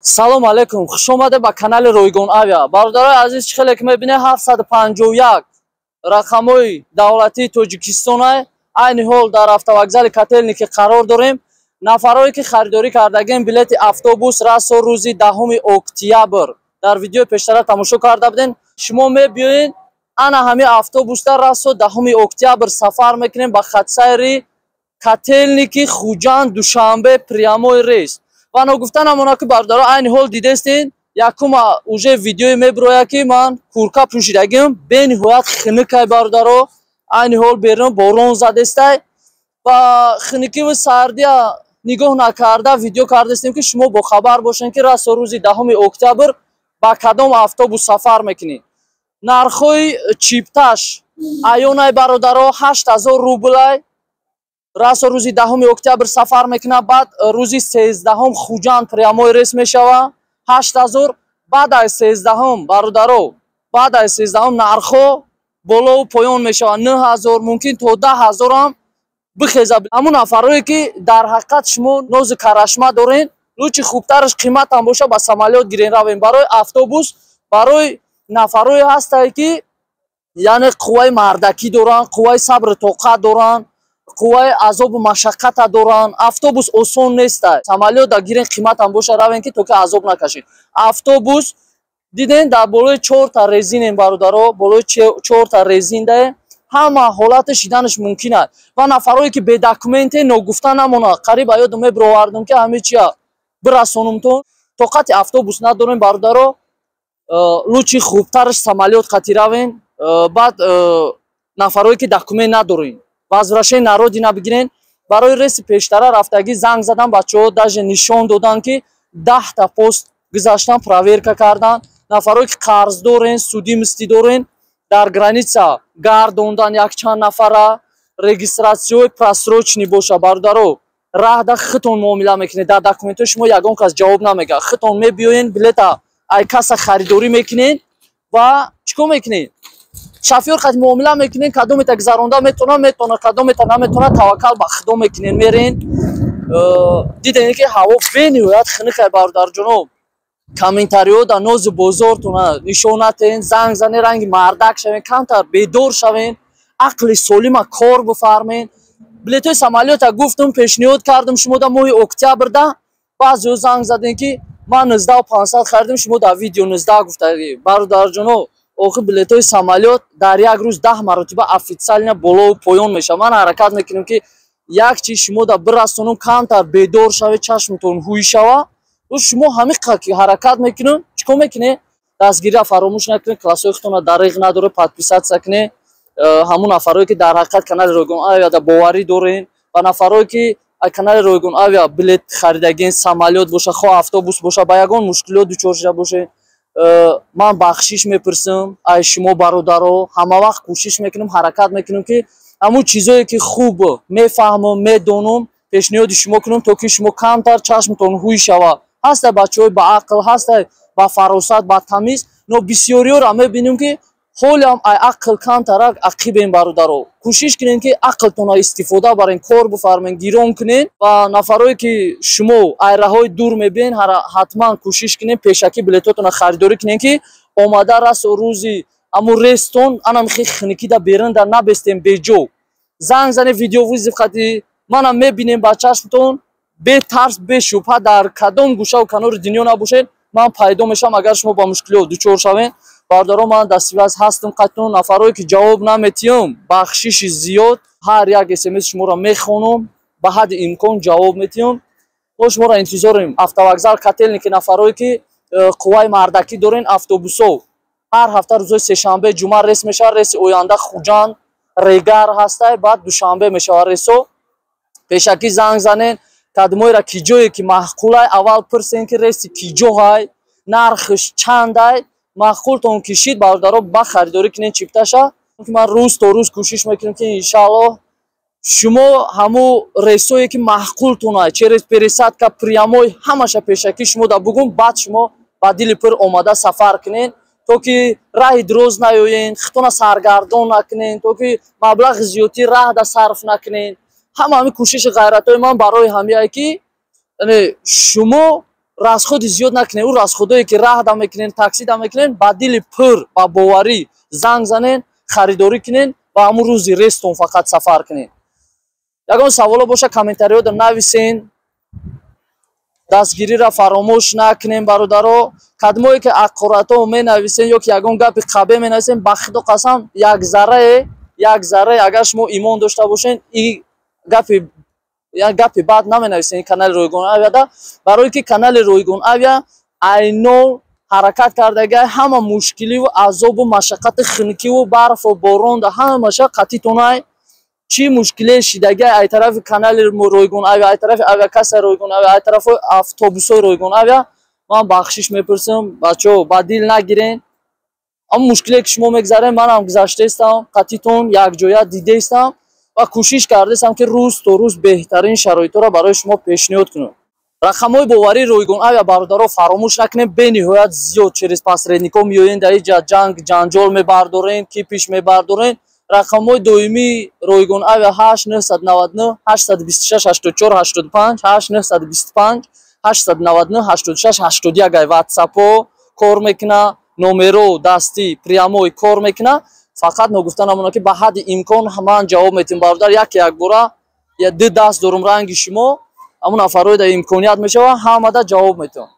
Салом алейкум, хуш омадед ба канали Ройгон Авиа. Бародарои азиз, чӣ хеле ки мебинед, 751 рақамҳои давлатии Тоҷикистон айни ҳол дар автовокзали Котельники қарор дорем. Нафарое ки харидорӣ кардагем билети автобус расо рӯзи 10 октябр, дар видеои пештара тамошо карда будем. Шумо мебиёед, ана ҳами автобусда расо 10 октябр сафар мекунем ба хатсайри Котельники, Хуҷанд, Душанбе, прямой рейс. Ва ногуфта намона, ки бародаро, айни ҳол дидестин, якума уже видеое мебирояд, ки ман курка пӯшидагим, бениҳоят хинукай, бародаро. Айни ҳол берун борон задестай ва хинукиву сардия нигоҳ накарда видео кардастем, ки шумо бохабар бошед, ки расо рӯзи 10 октябр ба кадом автобус сафар мекунед. Нархҳои чипташ аёнай, бародаро, 8000 рублай. Расо рӯзи 10 октябр сафар мекунад, баъд рӯзи 13-ҳум Хуҷанд прямой рейс мешава, 8000. Баъд аз 13-ҳум, бародаро, баъд аз 13-ҳум нархҳо болову поён мешавад, 9000, мумкин то 10 000-ам бихеза. Ҳамун нафарое ки дар ҳақиқат шумо нозу карашма дорен, лучше хубтараш қиматам боша, ба самолёт гирен, равем. Барои автобус барои нафарое ҳастае, ки яъне қувваи мардакӣ доранд, қувваи сабру тоқат доранд, қувваи азобу машаққата доранд. Автобус осон неста. Самолёта гирен, қиматам боша, равен, ки то ки азоб накашед. Автобус диден, дар болои чорта резинем, бародаро, болои чорта резин дае, ҳама ҳолати шиданаш мумкин аст. Ва нафарое ки бе документе, ногуфта намонад, қариб аёдум мебировардам, ки ҳами чия бирасонумтон. Тоқати автобус надорем, бародаро, лучше хубтараш самолёт қати равен. Баъд нафарое ки документ надорем, возвращение на родина бигирен. Барои рейси пештара рафтагӣ занг задан бачаҳо, даже нишон додан, ки 10-та пост гузаштан, проверка кардан. Нафарое ки қарз дорен, судимости дорен, дар граница гардондан якчанд нафара. Регистрация ҳои просроченный боша, бародаро, раҳда хитон муомила мекунед, дар документҳои шумо ягон кас ҷавоб намегӯяд. Хитон мебиёен, билета ай касса харидорӣ мекунед ва чӣ кор мекунед? Шофёр қад муомила мекунед, кадомета гузаронда метавона, метавона, кадомета наметавона, таваккал ба Худо мекунед, мерен. Дидем, ки ҳаво бениҳоят хинукай, бародарҷоно. Комментариҳо дар нозу бозортона нишон натен, занг занед, ранги мардак шавен, камтар бедор шавен, ақли солима кор бифармен. Билетҳои самолёта гуфтум, пешниҳод кардам шумо дар моҳи октябрда. Баъзеҳо занг задем, ки ман 19 500 харидам, шумо дар видео 19 гуфтаги. Бародарҷоно, охир билетҳои самолёт дар як рӯз 10 маротиба официально болову поён мешавад. Ман ҳаракат мекунем, ки як чиз шумо да бирасонум, камтар бедор шавед, чашмтон ҳуй шава. Шумо ҳамиқа ки ҳаракат мекунем, чӣ кор мекунед? Дастгирия фаромӯш накунед, классҳои худтона дариғ надоред, подписаться кунед. Ҳамун нафарое ки дар ҳақиқат канали Ройгон Авиада боварӣ дорен ва нафарое ки канали Ройгон Авиа билет харидагин, самолёт боша, хоҳ автобус боша, ба ягон мушкилот дучор шуда бошед, ман бахшиш мепурсам ай шумо, бародаро. Ҳама вақт кӯшиш мекунам, ҳаракат мекунам, ки ҳамун чизое ки хуб мефаҳмам, медонам, пешниҳоди шумо кунам, то ки шумо камтар чашмтон ҳуй шавад. Ҳастай бачаҳои баақл, ҳастай ба фаросат, ба тамиз, но бисёриёро мебинем, ки ҳолиам ай ақл камтарак ақибем. Бародаро, кӯшиш кунем, ки ақлтонро истифода барен, кор бифармен, гирон кунен. Ва нафарое ки шумо ай раҳои дур мебиен, ҳатман кӯшиш кунем, пешакӣ билетотонро харидорӣ кунем, ки омада расо рӯзи аму рейстон анам хи хиникида беринда набестем беҷо. Занг зане, видеовызов қати манам мебинем ба чашмтон, бетарс, бешубҳа, дар кадом гӯшаву канори дунё набошед, ман пайдо мешавам. Агар шумо ба мушкилиҳо дучор шавед, бародаро, ман дар связь ҳастам қатъон. Нафарое ки ҷавоб наметиҳам, бахшиши зиёд. Ҳар як смс шуморо мехонам, ба ҳадди имкон ҷавоб метиҳам. Мо шуморо интизорем автовокзал Котельники. Нафарое ки қувваи мардакӣ дорен, автобусҳо ҳар ҳафта рӯзои сешанбе, ҷумъа рейс мешавад. Рейси оянда Хуҷанд, Регар ҳастай, баъд Душанбе мешавад рейсо. Пешакӣ занг занен, кадмоеро ки ҷое ки маъқулай, аввал пурсен, ки рейси ки ҷоҳай, нархш чандай, маъқултон кишид, бародаро, ба харидорӣ кунен чипташа. Ман рӯз то рӯз кӯшиш мекунем, ки иншааллоҳ шумо ҳамун рейсое ки маъқултонай, через пересадка, прямой, ҳамаша пешакӣ шумо да бугум, баъд шумо ба дили пур омада сафар кунен, то ки раҳи дроз наёен, хитона саргардон накунен, то ки маблағи зиёдтӣ раҳда сарф накунен. Ҳама ҳамин кӯшиши ғайратҳои ман барои ҳамияе, ки шумо. Расходи зиёд накунед. Ӯ расходое ки раҳ да мекунен, такси да мекунен, ба дили пур, ба боварӣ занг занен, харидорӣ кунен ва ҳамун рӯзи рейстон фақат сафар кунен. Ягон саволо боша, комментариёда нависен. Дастгириро фаромӯш накунем, бародаро. Кадмое ки аққоратҳо менависен ё ки ягон гапи қабе менависен, ба худо қасам, як заррае, як заррае агар шумо имон дошта бошен, и гапи, як гапи бад наменависен канали Ройгон Авиада, барое ки канали Ройгон Авиа айно ҳаракат кардага, ҳама мушкиливу азобу машаққати хунукиву барфу боронда ҳамаша қатитонай. Чӣ мушкиле шидага ай тарафи канали Ройгон Авиа, ай тарафи авиакасса Ройгон Авиа, ай тарафи автобусҳои Ройгон Авиа, ман бахшиш мепурсам. Бачаҳо, ба дил нагирен. Ҳамн мушкиле ки шумо мегзарен, манам гузаштаистам, қатитон якҷоя дидаистам ва кӯшиш кардаистам, ки рӯз то рӯз беҳтарин шароитҳоро барои шумо пешниҳод кунам. Рақамҳои боварии Ройгон Авиа, бародаро, фаромӯш накунем. Бениҳоят зиёд через посредникҳо меоен, дар иҷа ҷанг ҷанҷол мебардорен, кипиш мебардорен. Рақамҳои доимии Ройгон Авиа: 8 999 826 84 85, 8 925 899 86 81. Ай ватсапҳо кор мекуна, номеро дастӣ прямой кор мекуна. Фақат ногуфта намонад, ки ба ҳадди имкон ман ҷавоб метиҳам, бародар. Яке якбора я ду даст дорум ранги шумо, ҳамун нафарое дар имконият мешава, ҳамада ҷавоб метиҳам.